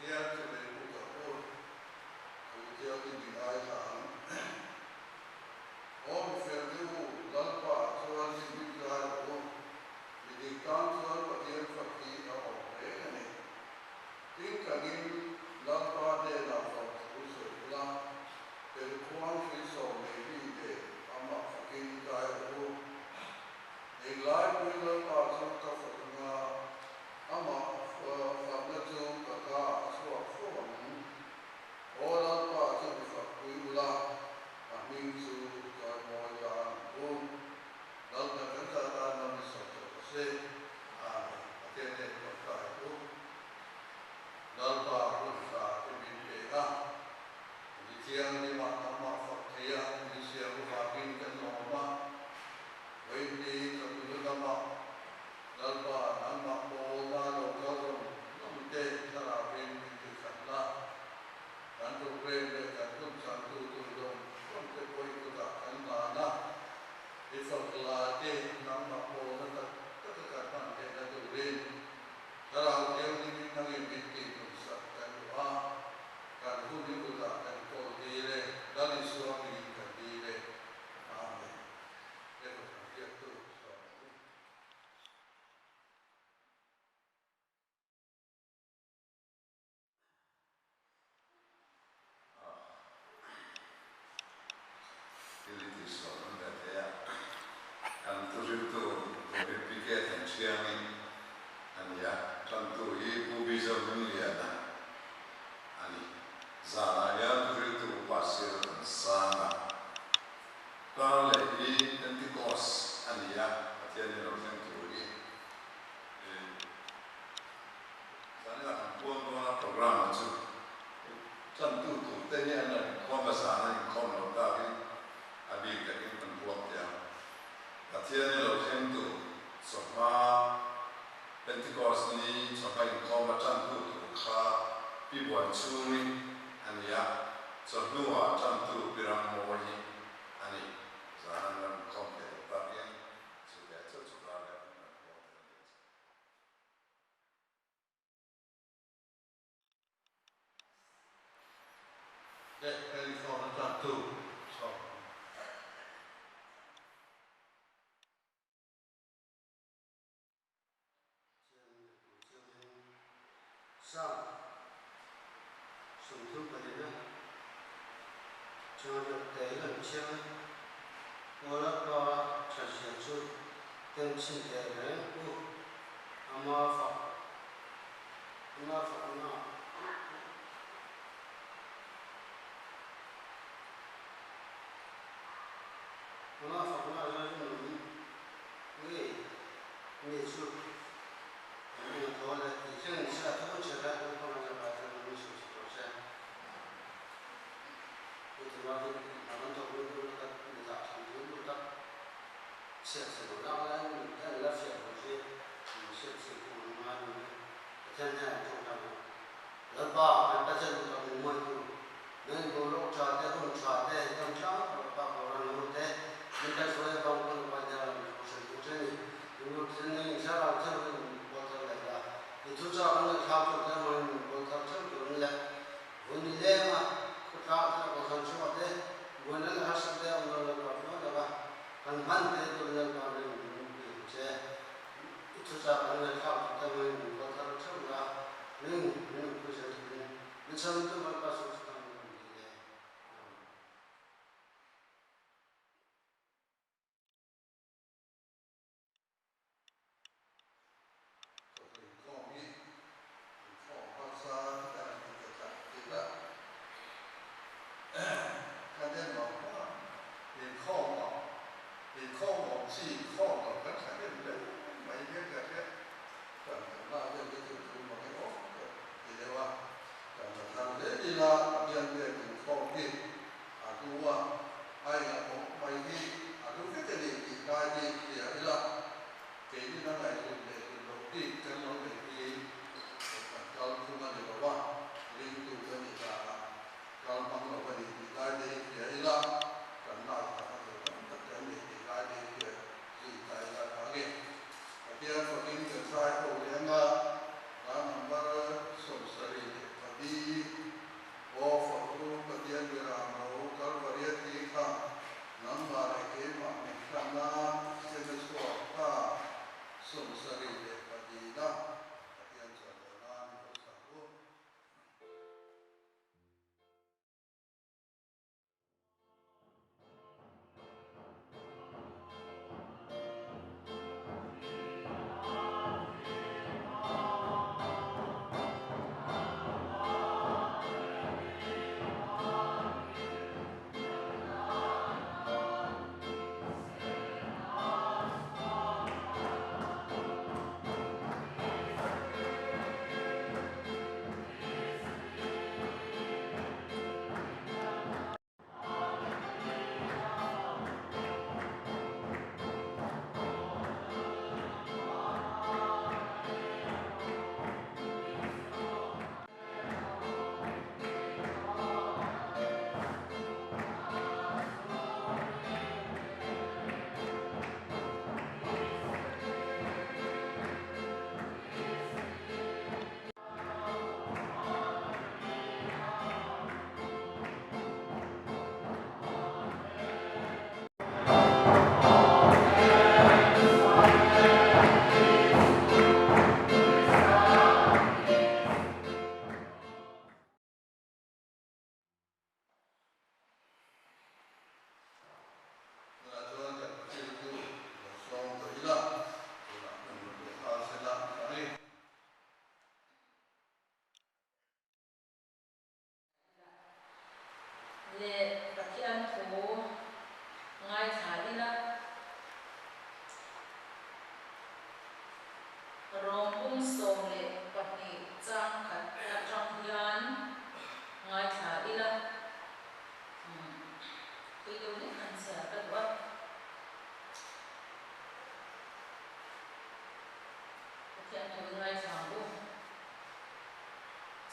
Pathian chibai buk ang u, thu thiangin i ngaithla ang. Aw mi felte u, Lalpa ah chuan hlimhlim zai rawh u, mi dik tan chuan Pathian fak hi a awm reng a ni. Tin tangin Lalpa hnenah lawmthu sawi ula, Pelkhuang hrui sawm nei mi nen amah fakin zai rawh u. Englai pawhin Lalpa chu ka fak anga, amah fakna chu ka ka ah a chhuak fo ang. Aw Lalpa chu mi fakpui ula, a hming chu chawimawi tlang ang u. Lalpa kan zah tan ram i sawm tawh ta se. Amen. Pathian nen tawngtai u. Lalpa hun tha te min pe a, mi thianghlimah nangmah fak thei a, min siam avangin kan lawm a. Vawiinni chawhnu lamah Lalpa nangmah pawl na lo kal zawng zawng te thlarauin min ti khat la, kan program leh kan hun changtu tur zawng zawng te pawh i kutah kan hlan a, i fak la te nangmah pawl na tak taka kan hman theihna turin Thlarau Thianghlimin nangin min tih nun sak kan duh a, kan hun i kutah kan kawl dil e, Lal Isua hmingin kan dil e. Amen. Lehkha than biaktu sawm ang u. Thil hi tihsual an ve thei a, kan thuhriltu David Piquet an thiangin a ni a, tantu hi Pu Bizo Hnungliana a ni. Zanah hian thuhriltu upa sir an sang a, kar leh hi Pentecost a ni a, Pathian hi lo thleng tur hi. Zanina kan puang dawn a programme ah chu tantu tur te hi an la inkhawm a, zan an inkhawm lo takin a bik takin kan puang teh ang. Pathian i lo thleng tur chawhma Pentecost ni chawhma inkhawm a tantu tur kha Pi Buan chhungi a ni a, chawhnu ah tantu Pi Rammawi hi a ni. Zan an la inkhawm thei lo takin chu ve chauh chu kar leh hun kan puang teh a ni chu. Leh California tantu sawm. Psalm 34 chang te hi kan chhiar a, Aw Lalpa thatzia chu tem chhin teh reng u, ama fak ama fakna ama fakna rinawm ngei mi chu an eng a thaw le tih thleng se a thaw chhe lai kan hmang a zaka chuan an insawi chhe tawh se. Vun lenga khawtlang te kohhran chungah te buaina leh harsat te a awm lo Lalpa tluang taka kan hman te tur Lalpa nen min pui ang che. I thuchah kan ngaihthlak tur te hmangin min kawl thar theuh la, min min awmpui zel turin min chhan tu Lalpa chu chutah min rawn dil e. Amen. Chawhnu inkhawm hi inkhawm hmasa te kan han ti ta tlat tih a, kan en lo hma inkhawm a, inkhawm awm chi inkhawm lo kan tha hnem hle mai hian ka hria.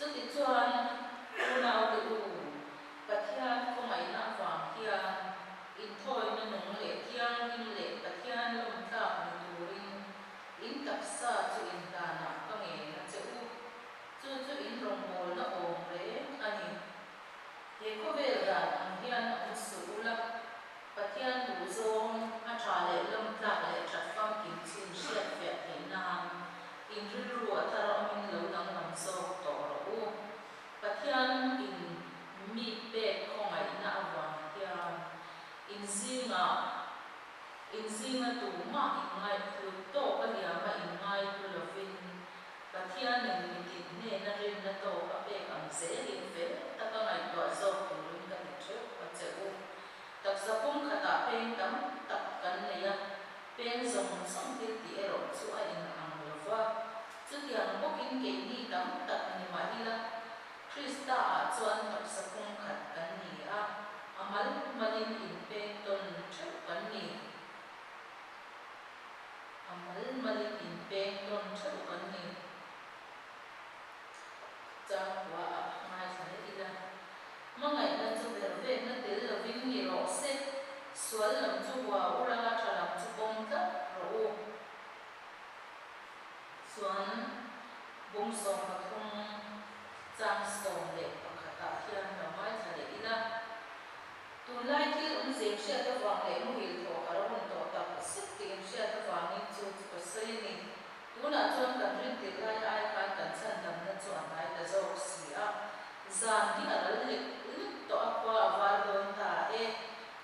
Chutichuan, unaute u, Pathian khawngaihna avang hian inthawina nung leh thianghlim leh Pathian lawmtlak ni turin in taksa chu inhlanah ka ngen a che u. Chu chu in rawngbawlna awm reng a ni. He khawvel dan ang hian awm suh ula, Pathian duhzawng a tha leh lawmtlak leh that famkim chin hriatfiah theih nan in rilru a thar awmin lo danglam zawk tawh rawh u. Pathian in mi pek khawngaihna avang hian in zingah in zinga tumah in ngaihhlut tawk a liama in ngaihlu lovin Pathianin mitin hnena rinna tawk a pek ang zelin fel taka ngaihtuah zawk turin ka ti theuh a che u. Taksa pum khatah peng tam tak kan nei a, peng zawng zawng thil tih erawh chu a in ang lo va. Chutiang bawkin keini tam tak ni mah ila, Krista ah chuan taksa pum khat kan ni a, a mal malin inpeng tawn theuh kan ni. A mal malin inpeng tawn theuh kan ni. Changkua ah ngaithla leh ila. Hmangaihna chu vervekna tel lovin ni rawh se, sual lam chu hua u ranga tha lam chu pawm tlat rawh u. Chuan bung 13 chang 11 ah hian lo ngaithla leh ila. Tunlai thil awmzia hriat avang leh muhil thawh har a hun tawh tak zet tih inhriat avangin chu chu ka sawi a ni. Tunah chuan kan rintirh lai ai khan kan chhandamna chu a hnai ta zawk si a. Zan hi a ral lek lek tawh a, khua a var dawn ta e.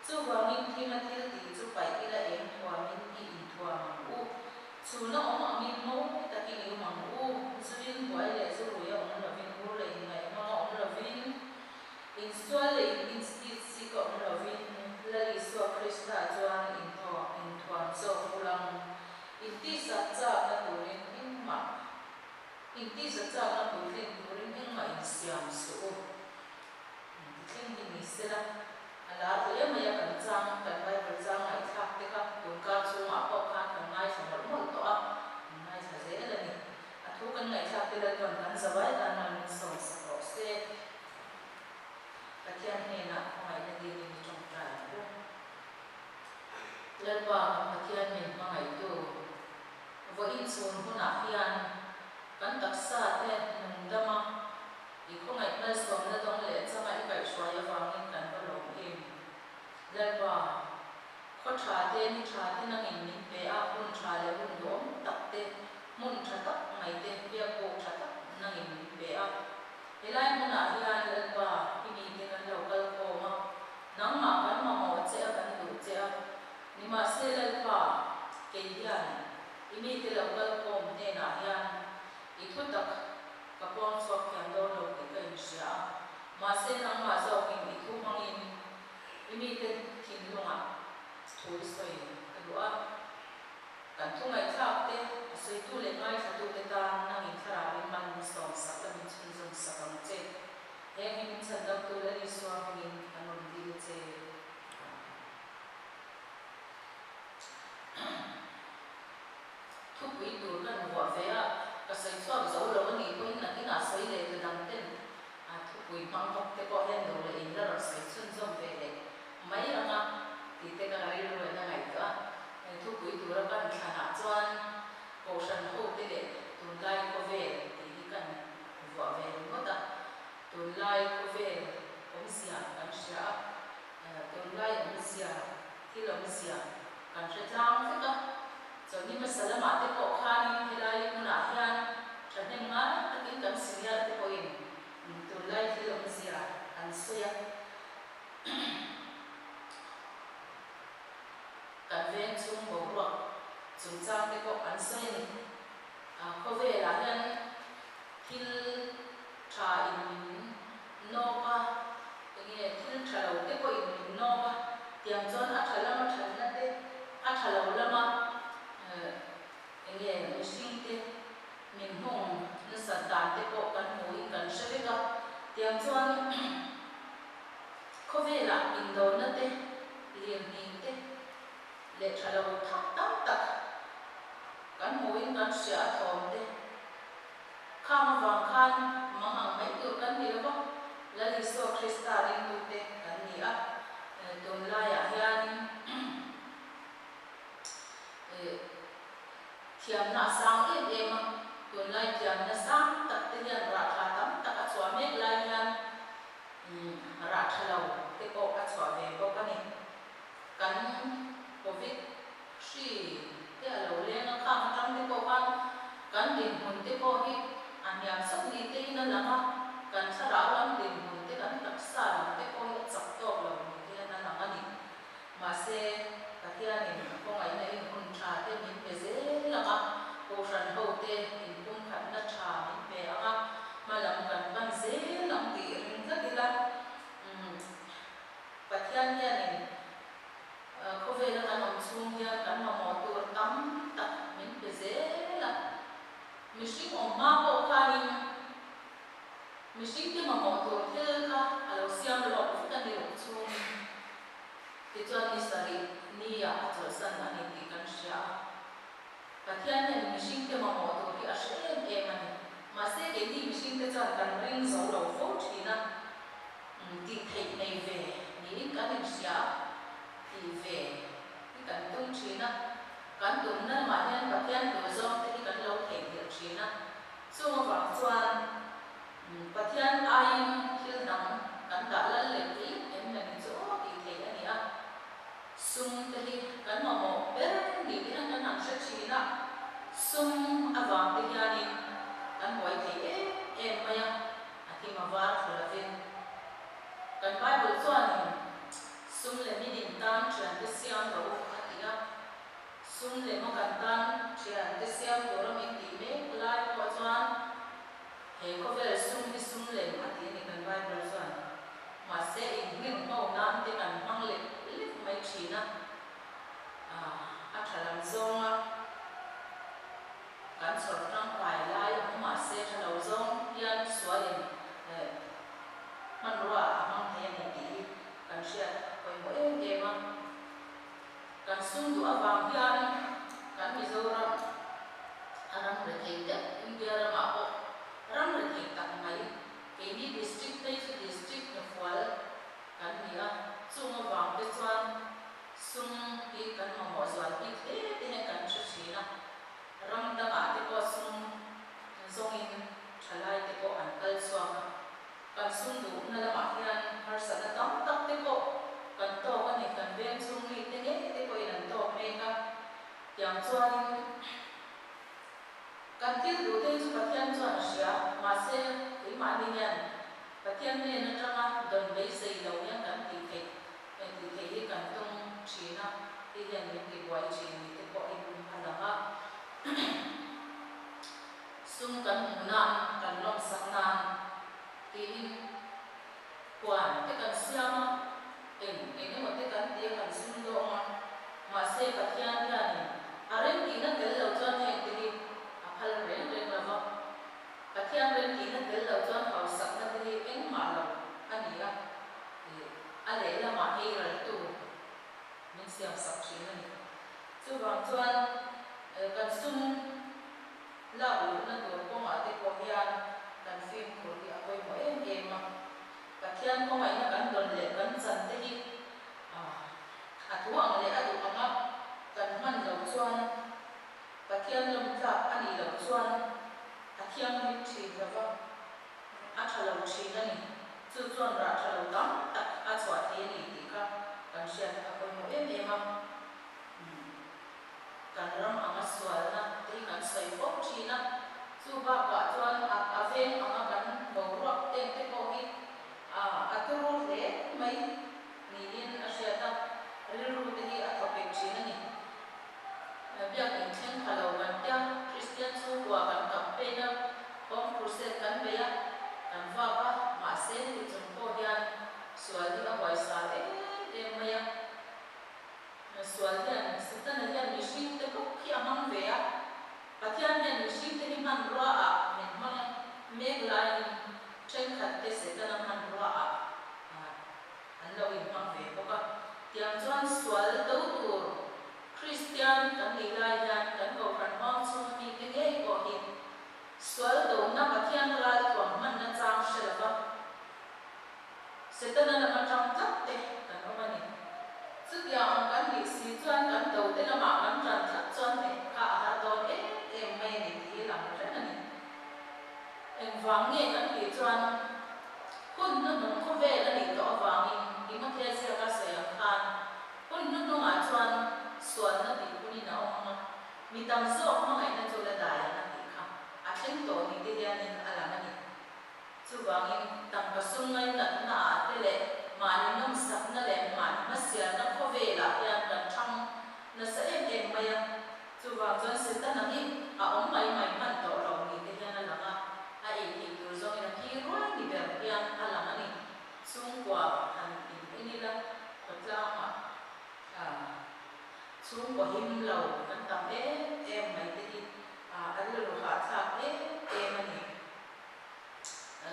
Chuvangin thima thil tih chu paih ila eng thuamin i inthuam ang u. Chhuna awm angin mawi takin i awm ang u. Zuin buai leh zurui a awm lovin, hur leh inngaihmang a awm lovin, Insual leh in instit sik a awm lovin Lal Isua Krista chuan inthuam zawk ulang intihsak chakna turin engmah intihsak chakna puitlin turin engmah insiam suh u. Intithleng hi ni sela a lar hle mai a, kan chang kan Bible chang ngaihthlak te kha tunkar chhungah pawh khan kan ngaithla mawlh mawlh tawh a, kan ngaithla zel a ni. A thu kan ngaihthlak te Lalpan kan zavai tan man min sawmsak rawh se. Pathian hnenah khawngaihna dilin i tawngtai ang u. Lalpa kan Pathian min hmangaihtu, vawiin chhun hunah hian kan taksa te nungdama i khawngaih malsawmna dawng leh changa i kaihhruai avangin kan va lawm em. Lalpa, khaw tha te, ni tha te nangin min pe a, hun tha leh hun duhawm tak te, hmun tha tak mai te, biakbuk tha tak nangin min pe a. Helai hmunah hian Lalpa, i mite kan lo kal khawm a, nangmah kan mamawh che a, kan duh che a. Nimahse Lalpa, kei hian i mite lo kal khawm hnenah hian i thutak ka puang chhuak thiam dawn lo tih ka inhria a. Mahse nangmah zawkin i thu hmangin i mite thinlungah thu i sawi ka duh a. Kan thu ngaihthlak te, a sawitu leh ngaithlatute tan nangin thlarauin man min sawmsak la min chhunzawm sak ang che. Heng hi min chhandamtu Lal Isua hmingin kan rawn dil che. Thupui tur kan vuah ve a, ka sawi chhuak zo lo a nih pawhin nakinah sawi leh tu dang ten a thupui hmang bawk te pawh hian lo leh in la rawn sawi chhunzawm ve leh mai ang a tih te ka rilru in a ngaihtuah a. He thupui tura kan thlanah chuan Kohhran hote leh tunlai khawvel tih hi kan vuah ve ringawt a. Tunlai khawvel awmzia kan hria a, tunlai awmzia, thil awmzia kan hre tlang vek a. Chawlhni hmasa lamah te pawh khanin helai hmunah hian thahnem ngai takin kan senior te pawhin tunlai thil awmzia an sawi a. Kan veng chhung boruak chungchang te pawh an sawi a ni. Khawvelah hian thil tha in min nawk a, enge thil tha lo te pawh in min nawk a, tiang chuan a tha lama thatna te, a tha lo lama enge mihring te min hmung nasat dan te pawh kan hmuhin kan hre vek a, tiang chuan khawvelah indona te, lirnghing te leh tha lo thak tam tak kan hmuhin kan hria a thawm te. Khang avang khan mang ang mai Tunlaiah hianin thiamna a sang em em a, tunlai thiamna sang tak te hian rah tha tam tak a chhuah mek lai hian rah tha lo te pawh a chhuah ve bawk a ni. Kan Covid hri te a lo leng a, khang atang te pawh khan kan dinhmun te pawh hi a hniam sawt ni te in a lang a, kan thlarau lam dinhmun te, kan taksa lam te pawh hi a chak tawk lo ni te hian a lang a ni. Mahse, Pathianin a khawngaihna in hun tha te min pe zel ang a, Kohhran ho te inpumkhatna tha min pe ang a, hma lam kan pan zel ang tih ring tlat ila, umm, Pathian hianin khawvela kan awm chhung hian kan mamawh tur tam tak min pe zel a. Mihring awm hma pawh khanin mihringte mamawh tur thil kha a lo siam lawk vek a ni ruk chhungin. Tichuan ni sarih nia a chawlhsan a ni tih kan hria a. Pathian hian mihringte mamawh tur hi a hre em em a ni. Mahse keini mihringte chuan kan ring zo lo fo thin a. Tih theih nei ve niin kan inhria a, tih ve hi kan tum thin a. Kan tumna lamah hian Pathian tur zawng te hi kan lo theihnghilh thin a. Chung avang chuan Pathian aiin thil dang kan dah lal leh lek em la ni chu aw tih theih a ni a. Sum te hi kan mamawh ber ni te hian kan han hre thin a, sum avang te hianin kan buai thei em em mai a. A thim a var thlu lovin. Kan Bible chuanin sum leh minin tan thiante siam rawh u a ti a. Sum leh maw kan tan thiante siam tura min tih mek lai pawh chuan he khawvel sum hi sum lem a ti a ni kan Bible chuan. Mahse inhming ho nan te kan hmang lek lek mai thin a, a tha lam zawnga. Kan chhawr tangkai lai a hmu mahse tha lo zawng hian sualin hmanrua a hmang thei a ni tih hi kan hriat pawimawh em em a. Kan sum duh avang hian kan Mizoram a ram rethei deuh, India ramah pawh ram rethei tak mai, keini district phei chu district hnufual kan ni a, chung avang te chuan sum hi kan mamawh zual bik hle te hian kan hre thin a. Ram dangah te pawh sum zawngin thalai te pawh an kal chhuak a, kan sum duhna lamah hian harsatna tam tak te pawh kan tawk a ni, kan veng chhung mi te ngei te pawhin an tawk mek a, tiang chuanin kan thil duh te hi chu Pathian chuan a hria, mahse keimahni hian Pathian hnen atanga dawn beisei lo hian kan tih theih Hei tih theih hi kan tum thin a, hei hian min ti buai thin ni te pawhin a lang a. Sum kan hmuh nan, kan lawmsak nan tiin huan te kan siam a, eng eng emaw te kan ti a kan sum dawng a, mahse Pathian hianin a remtihna tel lo chuan heng te hi a phal reng reng lo va. Pathian remtihna tel lo chuan hausakna te hi engmah lo a ni a. A lehlamah ei raltu min siamsak thin a ni. Chuvang chuan kan sum lak luhna tur kawngah te pawh hian kan fimkhur hi a pawimawh em em a. Pathian khawngaihna kan dawn leh kan chan te hi a thu ang leh a duh anga kan hman loh chuan Pathian lawmtlak a nih loh chuan a thianghlim thin lo va. A tha lo thin a ni. Chu chuan rah tha lo tam tak a chhuah thei a ni tih kha kan hriat a pawimawh em em a. Kan ram anga sualna te hi kan sawi fo thin a, chu bakah chuan a a veng anga kan boruak eng te pawh hi a turu hle mai niin a hriat a, rilru te hi a thawpek thin a ni. Biak inthleng pha lo kan tia, Kristian chhungkua kan campaign a, Home Crusade kan bei a, kan vak a, mahse heti chung pawh hian sual hi a huaisar em em mai a. Sual hian Setana hian mihring te bawk hi a hmang ve a, Pathian hian mihring te hi hmanrua ah min hmang mek laiin thenkhat te Setana hmanrua ah an lo inhmang ve bawk a. Tiang chuan sual do tur Kristian kan nih lai hian kan Kohhran huang chhunga mite ngei pawh hi sual dona Pathian ral thuam hmanna chang hre lova Setana lama tang tlat te kan awm a ni. Chutiang ang kan nih si chuan kan do te lamah kan ṭan tlat chuan hneh kha a har dawn em em mai a ni tih hi lang reng a ni. Engvang nge kan tih chuan hun hnuhnung khawvel a nih tawh avangin Timothea ziaka sawi ang khan hun hnuhnungah chuan sualna tih hunin a awm ang a, mi tam zawk hmangaihna chu la dai ang a tih kha a thleng tawh ni te hianin a lang a ni. Chuvangin, tangka sum ngainatna ah te leh mahni nawmsakna leh mahni hmasialna khawvelah hian kan thang nasa em em mai a. Chuvang chuan Setana hi a awm mai mai hman tawh lo ni te hian a lang a, a ei theih tur zawngin a thi ruai ni ber hian a lang a ni. Chhungkua han in en ila khawtlangah chhungkua him lo kan tam em em mai te hi a rilru hahthlak em em a ni.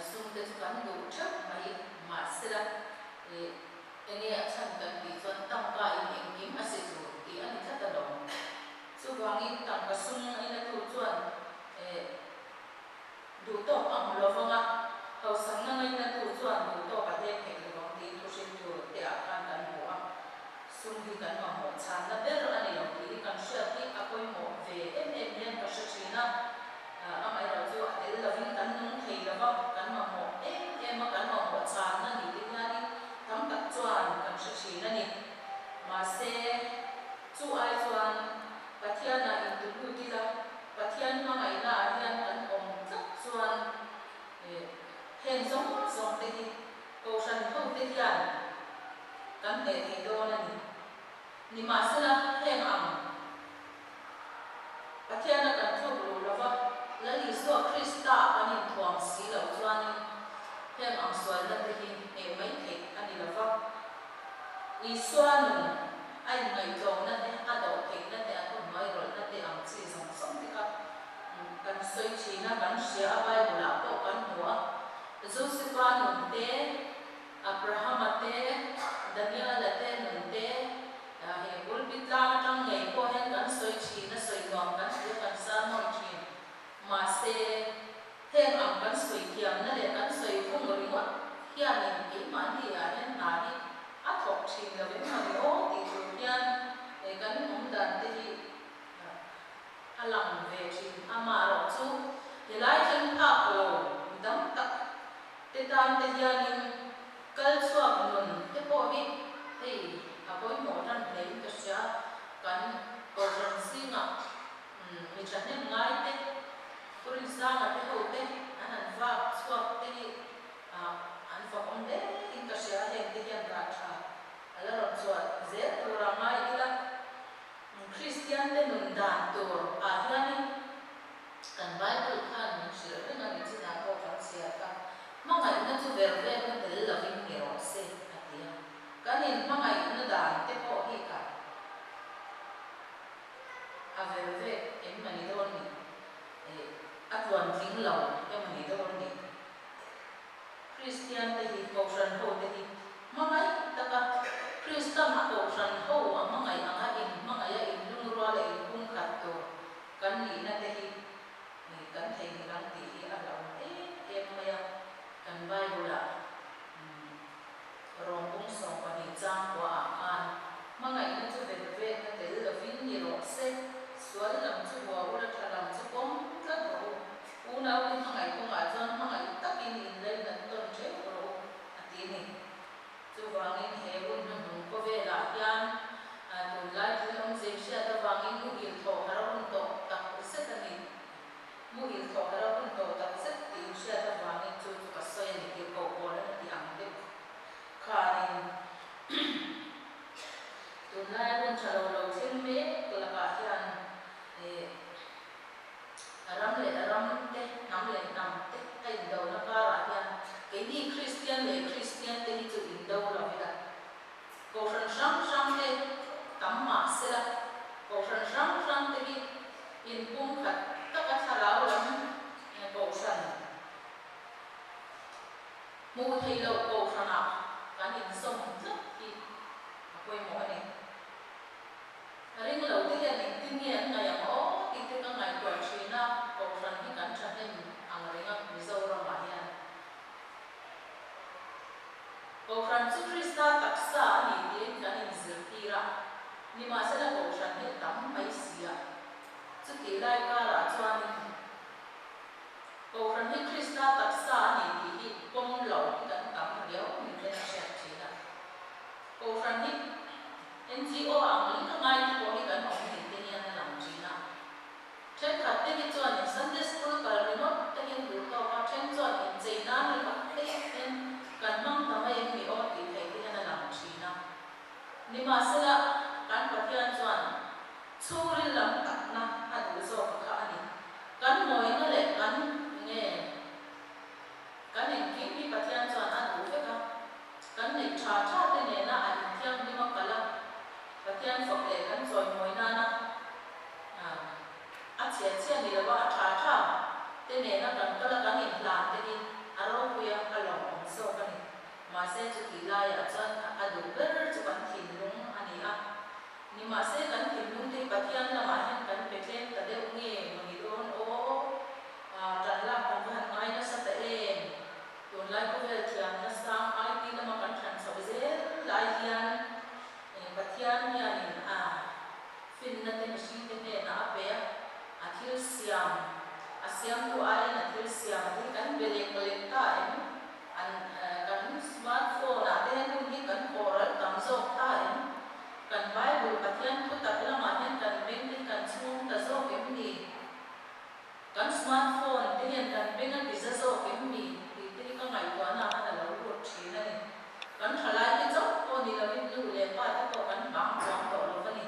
Sum te chu kan duh theuh mai mahsela ih enge a chhan kan tih chuan tangka in engkim a si tur tih a ni tlat alawm. Chuvangin tangka sum in a tu chuan eh duh tawk a hmu lovang a, hausakna ngaina tu chuan duh tawk a hlep hek lovang tiin thu hrilh tur te ah khan kan hmu a. Sum hi kan mamawh chhanna ber a ni lo tih hi kan hriat hi a pawimawh ve em em hian ka hre thin a. Amaherawh chu a tel lovin kan nung thei lo va, kan mamawh em em a, kan mamawh chhanna ni te hianin tam tak chuan kan hre thin a ni. Mahse, chu ai chuan Pathianah intulut ila, Pathian hmangaihnaah hian kan awm tlat chuan heng zawng zawng te hi Kohhran hote hian kan hneh thei dawn a ni. Nimahsela, heng ang Pathiana kan tluk luh lova, Lal Isua Krista kan inthuam si loh chuanin heng ang sualna te hi hneh mai theih a ni lova. Isua nun a inngaihtlawmna te, a dawh theihna te, a thawmhnuairawlhna te ang chi zawng zawng te kha kan sawi thin a, kan hria a, Bible-ah pawh kan hmu a. Josefa nun te, Abrahama te, Daniela te nun te, he pulpit tlang atang ngei pawh hian kan sawi thin a, sawi nuam kan ti a, kan sermon thin. Mahse, heng ang kan sawi thiamna leh kan sawi vung ringawt hianin keimahni ah hian hna hi a thawk thin lo em mawni aw tih tur hian kan awm dan te hi A lang ve thin. Amaherawh chu helai thleng phak lo mi tam tak te tan te hianin kal chhuak nun te pawh hi hei a pawimawh tan hlein ka hria. Kan Kohhran zingah mi thahnem ngai te, Pu Rinsanga te ho te an han vak chhuak te hi an fakawm hle in ka hria. Heng te hian rah tha a la rawn chhuah zel tura ngai ila. Kristian te nun dan tur ah hianin kan Bible khan min hrilh reng a ni chinah pawh kan chhiar kha, hmangaihna chu ver vekna tel lovin ni rawh se a ti a. Kan in hmangaihna dan te pawh hi kha a ver vek em a ni dawn ni? Eh, a tluan tling lo em a ni dawn ni? Kristian te hi Kohhran ho te hi hmangaih taka Kristan a Kohhran ho a hmangaih anga in hmangaih a in lungrual a in pumkhat tur kan nihna te hi kan theihnghilh ang tih hi a hlauhawm em em mai a. Kan Bible ah Rom bung 12 chang kua ah khan hmangaihna chu vet vetna tel lovin ni rawh se, sual lam chu hua ula tha lam chu pawm tlat rawh u. Unaute hmangaih kawngah chuan hmangaih takin inlainat tawn theuh rawh u, a ti a ni. Chuvangin he hun hnuhnung khawvelah hian tunlai thil awmzei hriat avangin muhil thawh har a hun tawh tak zet a ni. Muhil thawh har a hun tawh tak zet tih hriat avangin chu chu ka sawi a ni tih koh pawl a ti ang deuh khanin tunlai hun tha lo lo thleng mek lakah hian Ram leh ram te, hnam leh hnam te a indona karah hian keini Kristian leh Kristian te hi chu indo lo ila. Kohhran hrang hrang te tam mah sela, kohhran hrang hrang te hi inpumkhat taka thlarau lam kohhran hmuh theih loh kohhranah kan inzawm tlat hi a pawimawh a ni. Ka ring lo te hian engtin nge an ngaih ang aw tih te ka ngaihtuah thin a, Kohhran hi kan thahnem ang reng a Mizoramah hian. Kohhran chu Krista taksa a ni tiin kan inzirtir a. Chutih lai karah chuanin Kohhran hi Krista taksa a ni tih hi pawm lo hi kan tam riau ni ten a hriat thin a. Kohhran hi NGO ang lek a ngai te pawh hi kan awm ni te hian a lang thin a. Thenkhat te hi chuanin Sunday School kal ringawt te hian duh tawk a, then chuan inchei nan ringawt te hian kan hmang ta mai em ni aw tih theih te hian a lang thin a. Nimahsela, kan Pathian chuan chhungril lam takna a duh zawk kha a ni. Kan mawina leh kan nge kan engkim hi Pathian chuan a duh vek a, kan neih tha tha te nena a inthianghlim a kal a, Pathian fak leh kan chawimawi nana a chhia chhia ni lova a tha tha te nena kan kal a kan inhlan te hi a ropui a, a lawmawm zawk a ni. Mahse chutih laiah chuan a duh ber chu kan thinlung a ni a. Nimahse kan thinlung te hi Pathian lamah hian kan pe tlem ta deuh nge maw ni dawn aw? Tan lak kan va han ngai nasa ta em? Tunlai khawvel thiamna sang IT lama kan thlan chhoh zel lai hian Pathian hianin a finna te mihringte hnenah a pe a, a thil siam, a siamtu aiin a thil siam te hi kan be lek lek ta em? An kan smart phone ah te hian hun hi kan khawh ral tam zawk ta em? Kan Bible Pathian thu tak lamah hian kan beng te hi kan chhung ta zawk em ni? Kan smart phone te hian kan beng a ti za zawk em ni? Tih te hi ka ngaihtuahna ah khan a lo lut thin a ni. Kan thalai te chauh pawh ni lovin nu leh pa te pawh kan bang chuang tawh lo va ni.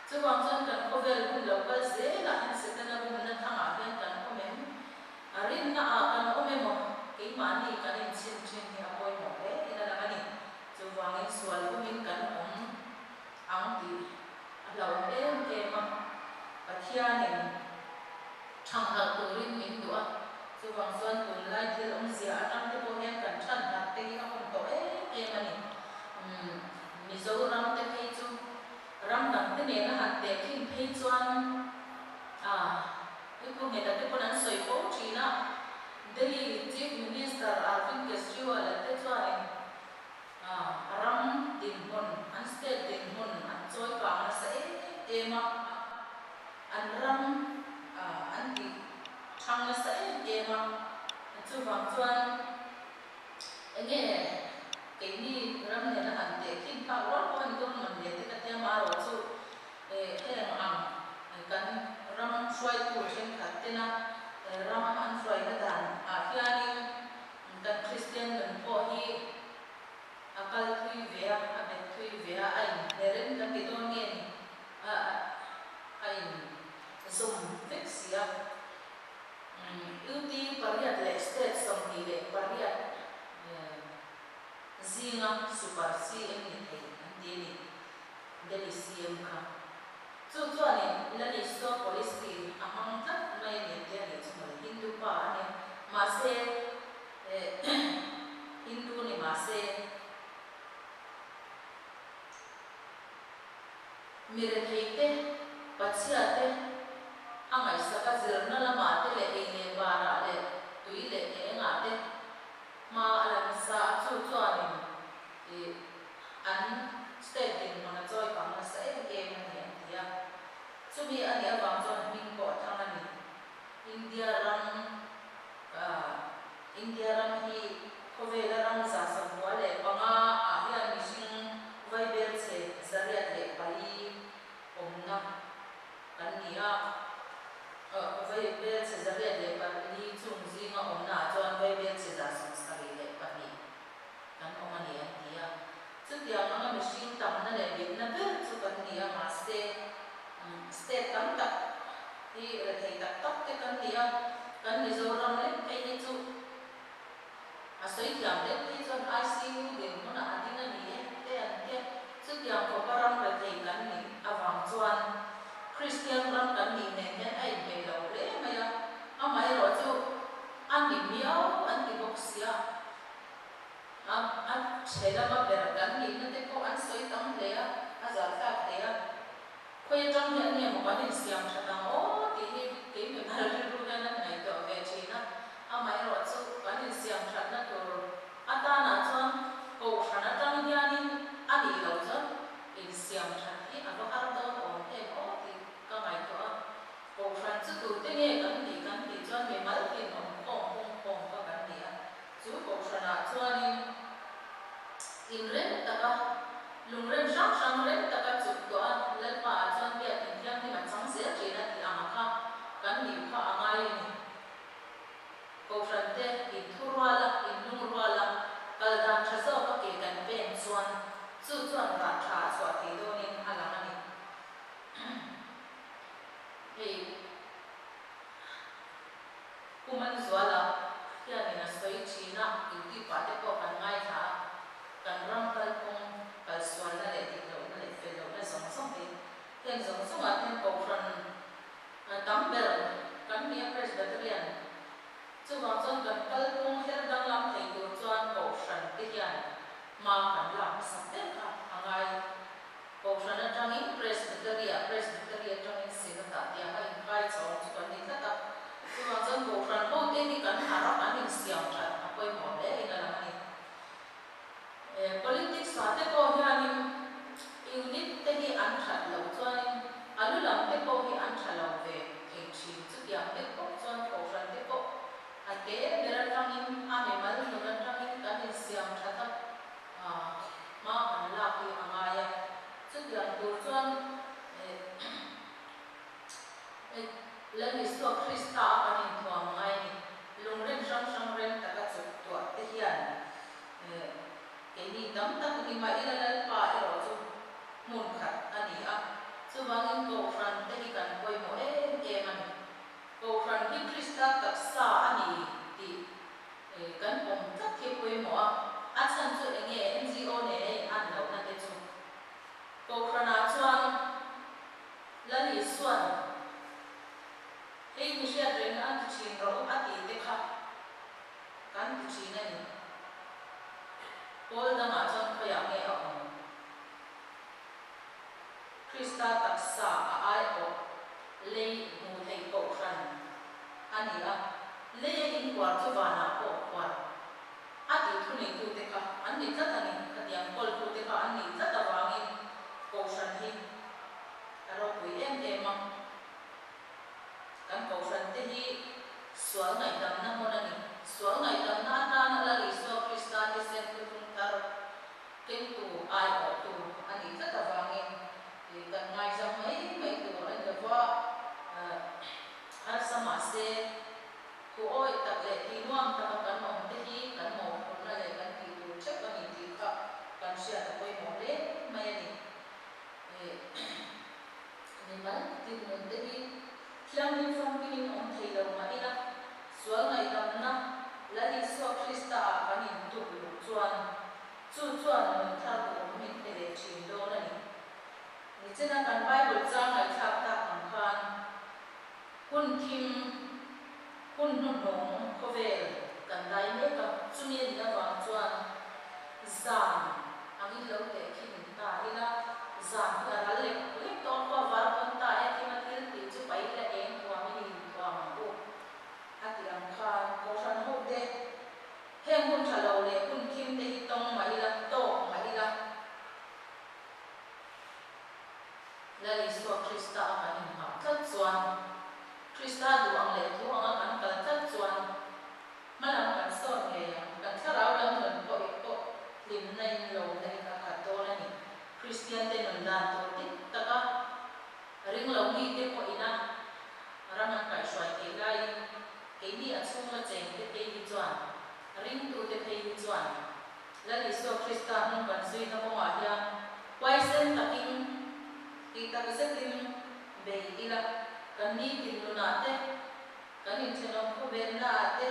Chuvang chuan kan khawvel hun lo kal zelah hian Setana bumna thangah hian kan awm em? A rinna ah kan awm emaw keimahni kan inchhin thin hi a pawimawh hle in a lang a ni. Chuvangin sual bumin kan awm ang tih a hlauh em em a, Pathianin thanghalh turin min duh a, chuvang chuan tunlai thil awmzia atang te pawh hian kan thanhlat te hi a hun tawh em em a ni. Umm Mizoram te phei chu ram dang te nena han tehkhin phei chuan ah hei Pu Ngheta te pawn an sawi fo thin a, Delhi Chief Minister Arvind Kejriwal-a te chuanin ram dinhmun, an state dinhmun an chawi kang nasa em em a, an ram an tih thang nasa em em a, chuvang chuan enge keini ram nena han tehkhin phak rual pawh a ni dawn mawn le te ka tia marawh chu heng ang kan ram hruaitu thenkhat tena ram an hruaina dan ah hianin Kan Kristian nun pawh hi a kal thui ve a, a bet thui ve a, a inhnerin kan ti dawn nge ni, a a in zawm vek si a. UT pariat leh state 28 zinga super CM ni thei an ti a ni, Delhi CM kha. Chu chuanin Lalisua policy a hmang tlat mai a ni tia nih chu mawle, Hindu pa a nia. Mahse Hindu ni mahse mi rethei te, pachhia te a ngaihsak a zirna lamah te leh ei leh barah leh tui leh engah te hma a la nasa a, chu chuanin ih an state dinhmun a chawi kang nasa em em a ni an ti a. Chumi a nih avang chuan hming pawh a thang a ni. India ram India ram hi khawvela ram 95 ah hian mihring vaibelchhe 104 awmna kan ni a. Vaibelchhe 104 chung zinga awmna ah chuan vaibelchhe 72 kan awm a ni an ti a. Chutiang anga mihring tamna leh bitna ber chu kan ni a, mahse state tam tak hi rethei tak tak te kan ni a, kan Mizoram lek phei hi chu a sawi thiam deuh phei chuan ICU dinhmunah a ding a ni e te an tia. Chutiang khawpa ram rethei kan nih avang chuan Kristian ram kan nih nen hian a inhmeh lo hle mai a, amaherawhchu a ni miau an ti bawk sia. A a chhe lama ber kan nihna te pawh an sawi tam hle a, a zahthlak hle a. Khawi atang hian nge maw kan insiam that ang aw tih hi kei mi mal rilru hian an ngaihtuah ve thin a. Amaherawhchu kan insiam thatna tur atanah chuan kohhran atang hianin a nih loh chuan insiam that hi a va har dawn awm em aw tih ka ngaihtuah a. Kohhran. hrang rem taka chuktuah a, Lalpa ah chuan biak in thianghlim a chang zel thin a tih ang kha kan nih kha a ngai a ni. Kohhran te inthurual a, inlungrual a, kal dan tha zawk a ke kan pen chuan chu chuan rah tha a chhuah thei dawnin a lang a ni. Hei Pu Manzuala hianin a sawi thin a, YouTube-ah te pawh kan ngaithla a, kan ram kalphung kalsualna leh dik lohna leh fel lohna zawng zawng hi heng zawng zawngah hian Kohhran tam ber kan ni a Presbyterian chuvang chuan kan kalphung her danglam thei tur chuan Kohhran te hian hma kan lak hmasak ber kha a ngai. Kohhran atangin Presbytery-ah, Presbytery atangin Synod-ah tiang a inkai chhawng chu kan ni tlat a. Chuvang chuan Kohhran hote hi kan harh a, kan insiam that a pawimawh hle in a lang a ni. Politics-ah te pawh hianin unit te hi an that loh chuanin a lu lam te pawh hi an tha lo ve thei thin. Chutiang te pawh chuan Kohhran te pawh a te ber atangin a mimal nun atangin kan insiam that a. Hma kan lak hi a ngai a, chutiang tur chuan Lal Isua Krista a kan inthuam ngai a ni. Lungren hrang hrang rem taka chuk tuah te hian keini tam tak ni mah ila Lalpa erawh chu hmun khat a ni a, chuvangin Kohhran te hi kan pawimawh em em a ni. Kohhran hi Krista taksa a ni tih Kan awm tlat hi pawimawh a, a chhan chu eng nge NGO nen a in an lohna te chu? Kohhranah chuan Lal Isuan hei mi hriat reng an ti thin rawh u a tih te kha kan ti thin a ni. Pawl dangah chuan khawiah nge a awm? Krista taksa a aiawh lei hmuh theih kohhran a ni a, lei a inkuar chu vanah pawh kuar a tih thuneitute kha an ni tlat a ni. Khatiang kawltute kha an nih tlat avangin kohhran hi a ropui em em a. Kan kohhrante hi sual ngaihdamna hmun a ni. Sual ngaihdamna atana Lal Isua Krista thisen thuthlung thar Kengtu aiawhtu a nih tlat avangin kan ngaizam mai mai tur a ni lova, harsa mahse thu awih tak leh tih nuam taka kan awm te hi kan mawhphurhna leh kan tih tur theuh a ni tih kha kan hriat a pawimawh hle mai a ni. Mimal dinhmun te hi thianghlim famkinin awm thei lo mah ila, sual ngaihdamna Lal Isua Krista ah kan intuk luh chuan chu chuan nun thar duhawm min pe leh thin dawn a ni. Nichina kan Bible chang ngaihthlak tak ang khan hun thim, hun hnuhnung khawvel kan dai mek a, chumi a nih avang chuan zan angin lo teh khin ta ila, zan hi a ral lek lek tawh a, khua var dawn ta e, thim a thil tih chu pai ila eng thuamin i inthuam ang u a ti ang khan Kohhran hote heng hun tha lo leh hun thim te hi tawng mah ila, tawk mah ila, Lal Isua Krista a kan inhmah tlat chuan, Krista duh ang leh thu anga kan kal tlat chuan hmalam kan sawn ngei ang. Kan thlarau lam nun pawh i pawh hlimna in lawmna in a khat dawn a ni. Kristian te nun dan tur dik taka ring lo mi te pawh ina ram an kaihhruai theih laiin keini a chhunga cheng te phei hi chuan ringtu te phei hi chuan Lal Isua Krista hnung kan zuina kawngah hian huaisen takin tih tak zetin bei ila, kan nitin nunah te, kan inthenawm khawvelnaah te,